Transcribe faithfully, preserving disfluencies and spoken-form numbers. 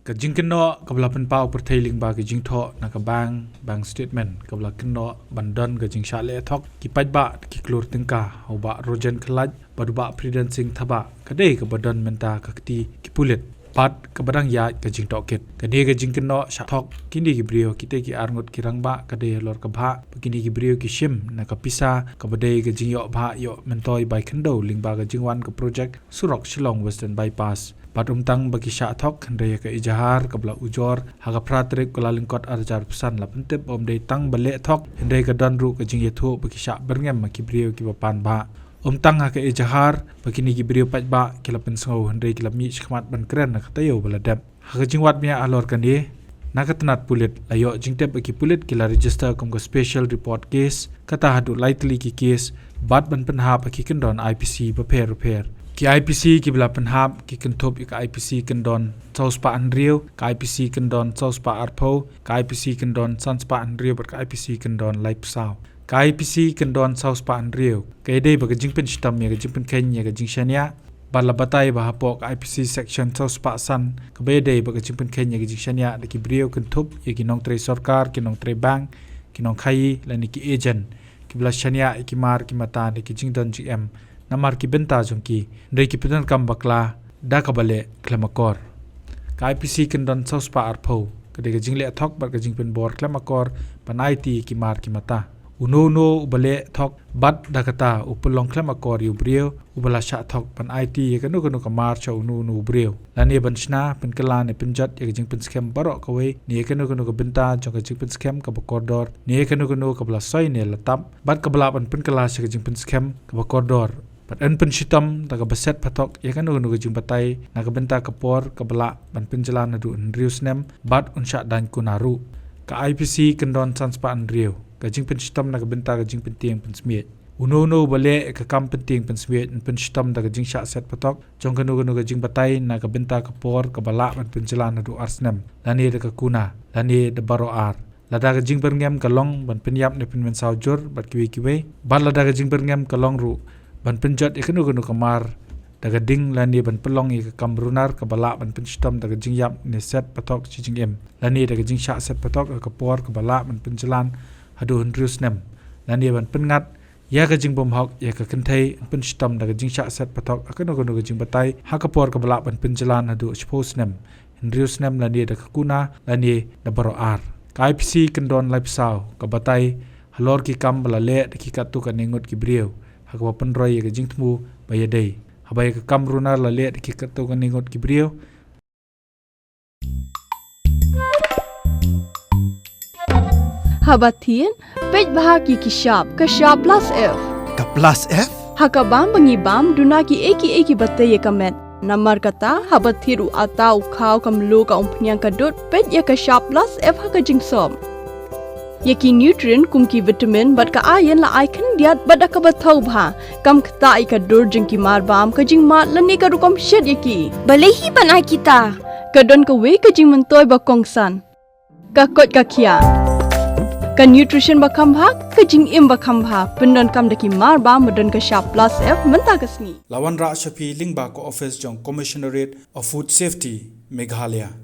Ka jingkynnoh kaba la pynpaw pyrthei lyngba ka jingthoh na ka bank, bank statement, kaba la kynnoh ban don ka jingshah leh thok ki paidbah ki klur tyngka ha u Bah Rojen Khlait bad u Bah Pridan Singh Thabah, ka dei kaba don mynta ka kti ki pulit bad kaba dang ïaid ka jingtohkit. Kane ka jingkynnoh shah thok kine ki briew, kitei ki arngut ki rangbah, ka dei halor ka bhah ba kine ki briew ki shim na ka pisa kaba dei ka jingïoh bhah ïoh myntoi bai khyndew lyngba ka jingwan ka projek surok Shillong Western Bypass. Bad ym tang ba ki shah thok, hynrei ha ka ejahar kaba la ujor ha ka phra tarik Kyllalyngkot arhajar arphew san la pyntip ba ym dei tang ba leh thok, hynrei ka don ruh ka jingïathuh ba ki shah byrngem ha ki briew kiba pan bhah. Ym tang ha ka ejahar ba kine ki briew paidbah ki la pynsngew, hynrei ki la mih shakhmat ban kren na ka taïew ba la dep. Ha ka jingwad miah halor kane, na ka tnat pulit la ïoh jingtip ba ki pulit ki la register kum ka special report case, kata haduh lai tylli ki case, bad ban pynhap ha ki kyndon I P C bapher bapher. Ki I P C kiba la pynhap ki kynthup ïa ka I P C kyndon saw spah hynriew, ka I P C kyndon saw spah arphew, ka I P C kyndon san spah hynriew bad ka I P C kyndon laiphew saw. Ka I P C kyndon saw spah hynriew ka ïadei bad ka jingpynshitom ïa ka jingpynkheiñ ïa ka jingshaniah. Bad la batai ba hapoh ka I P C section saw spah san, kaba ïadei bad ka jingpynkheiñ ïa ka jingshaniah da ki briew, kynthup ïa ki nongtrei sorkar, ki nongtrei bank, ki nongkhaïi lane ki agent, kiba la shaniah ïa ki mar ki mata da ki jingdon jingem namar ki bynta jong ki, hynrei ki pyndonkam bakla da kaba leh khlem akor. Ka I P C kyndon saw spah arphew ka dei ka jingleh thok bad ka jingpynbor khlem akor ban aiti ïa ki mar ki mata. Uno uno uba leh thok bad da kata u pynlong khlem akor ïa u briew uba la shah thok ban aiti ïa kano kano ka mar sha uno uno u briew, lane ban shna, pynkylla ne pynjot ïa ka jingpynskhem baroh kawei ne ïa kano kano ka bynta jong ka jingpynskhem kaba kordor ne ïa kano kano kaba la soi ne la tap bad kaba lah ban pynkylla sha ka jingpynskhem kaba kordor. Bad yn pynshitom da kaba set patok ïa kano kano ka jingbatai na ka bynta ka por kaba lah ban pynjlan haduh hynriew snem bad un shah daiñ kuna ruh. Ka I P C kyndon san spah hynriew ka jingpynshitom na ka bynta ka jingpyntieng pynsmiej. Uno uno uba leh ïa ka kam pyntieng pynsmiej yn pynshitom da ka jingshah set patok jong kano kano ka jingbatai na ka bynta ka por kaba lah ban pynjlan haduh ar snem, lane da ka kuna, lane da baroh ar. Lada ka jingbyrngem ka long ban pynïap ne pynmynsaw jur bad kiwei kiwei, bad lada ka jingbyrngem ka long ruh ban pynjot ïa kano kano ka mar da ka ding lane ban pynlong ïa ka kam runar kaba lah ban pynshitom da ka jingïap ne set patok shi jingim, lane da ka jingshah set patok ha ka por kaba lah ban pynjlan haduh hynriew snem, lane ban pynngat ïa ka jingbymhok ïa ka kynthei yn pynshitom da ka jingshah set patok ha kano kano ka jingbatai ha ka por kaba lah ban pynjlan haduh shiphew snem, hynriew snem lane da ka kuna lane da baroh ar. Ka I P C kyndon laiphew saw ka batai halor ki kam ba la leh da ki katto katne ngut ki briew ha kaba pynroi ïa ka jingthmu ba ïadei. Haba ïa ka kam runar la leh da ki katto katne ngut ki briew, Haba thied, peit bha ki ki shap, ka shap plus F. Ka plus F? Ha ka bam ba ngi bam, duna ki ei ki ei kiba tei ïa ka met. Namar kata, haba thied u atta, u khaw, ka mluh, ka umphniang, ka dud, peit ïa ka shap plus F ha ka jingsop. Ïa ki nutrient kum ki vitamin bad ka iron la ai khyndiat bad da kaba thaw bha. Kam ktah ïa ka dur jong ki mar bam, ka jingmad lane ka rukom shet ïa ki. Balei hi ban ai kita? Ka don kawei ka jingmyntoi ba kongsan. Ka koit ka khiah. Ka nutrition ba kham bha, ka jingim ba kham bha. Pyndonkam da ki mar bam ba don ka shap plus F mynta ka sngi. La wanrah sha phi lyngba ka office jong Commissionerate of Food Safety, Meghalaya.